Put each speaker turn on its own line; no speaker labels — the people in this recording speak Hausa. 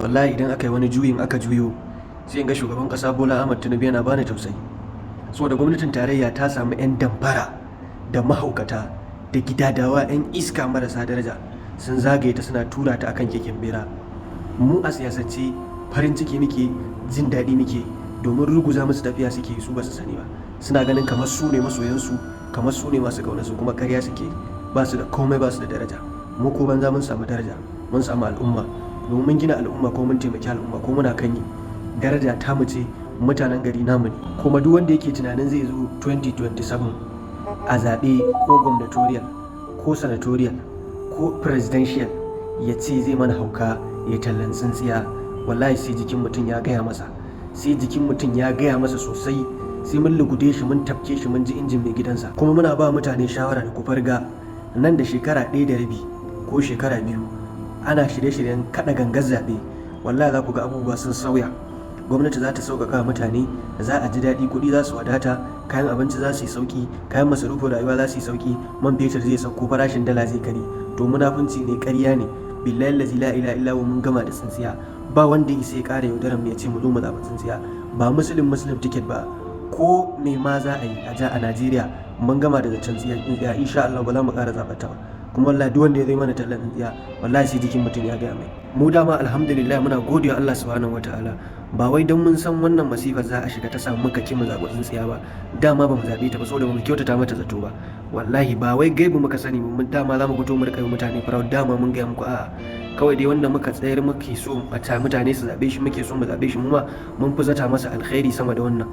Wallahi idan aka yi wani juyin aka juyo, sai in ga shugaban kasa Bola Ahmad Tinubu yana bani tausayi, saboda gwamnatin tarayya ta samu 'yan damfara da mahaukata da gidadawa, 'yan iska marasa daraja, sun zagaye ta, suna tura ta akan keken bera. Mu a siyasance farin ciki muke, jin daɗi muke, domin ruguza musu tafiya suke, su ba su sani ba. Suna ganin kamar su ne masoyansu, kamar su ne masu ƙaunarsu, kuma karya suke. Ba su da komai, ba su da daraja. Mu ko banza mun samu daraja, mun samu al'umma, domin mun gina al'umma ko mun taimaki al'umma ko muna kan yi. Daraja ta mu ce, mutanen gari namu ne. Kuma duk wanda yake tunanin zai zo 2027 a zaɓe, ko gubernatorial ko senatorial ko presidential, ya ce zai mana hauka, ya tallan tsintsiya, wallahi sai jikin mutum ya gaya masa, sai jikin mutum ya gaya masa sosai. Sai mun lugude shi, mun tafke shi, mun ji injin mai gidansa. Kuma muna ba mutane shawara da ku farga. Nan da shekara 1.5 ko shekara 2, ana shirye-shiryen kaɗa gangar zaɓe, wallahi za ku ga abubuwa sun sauya. Gwamnati za ta sauƙaƙa mutane, za a ji daɗi, kuɗi za su wadata, kayan abinci za su yi sauƙi, kayan masarufin rayuwa za su yi sauƙi, man fetur zai sauko, farashin dala zai kare. To munafunci ne, ƙarya ne. Billahi lazi la ilaha illa, mun gama da tsintsiya. Ba wanda ya sai ƙara yaudaran mu ya ce mu zo mu zaɓi tsintsiya. Ba Muslim Muslim ticket ba, ko me ma za a yi a ja a Najeriya, mun gama da zancen tsintsiya. Insha Allah ba za mu ƙara zaɓar ta ba. Kuma wallahi duk wanda ya zai mana tallan tsintsiya, wallahi sai jikin mutum ya gaya mai. Mu dama alhamdulillah, muna gode wa Allah Subhanahu wataala. Ba wai don mun san wannan masifar za a shiga ta samu muka ki mu zaɓi tsintsiya ba. Dama ba mu zaɓe ta ba saboda ba mu kyautata mata zato ba. Wallahi ba wai gaibu muka sani mun dama za mu fito mu rika yi mutane farau, dama mun gaya muku. A'a, kawai dai wanda muka tsayar muke so mutane su zaɓe shi, muke so mu zaɓe shi, mu ma mun fi zata masa alkhairi sama da wannan.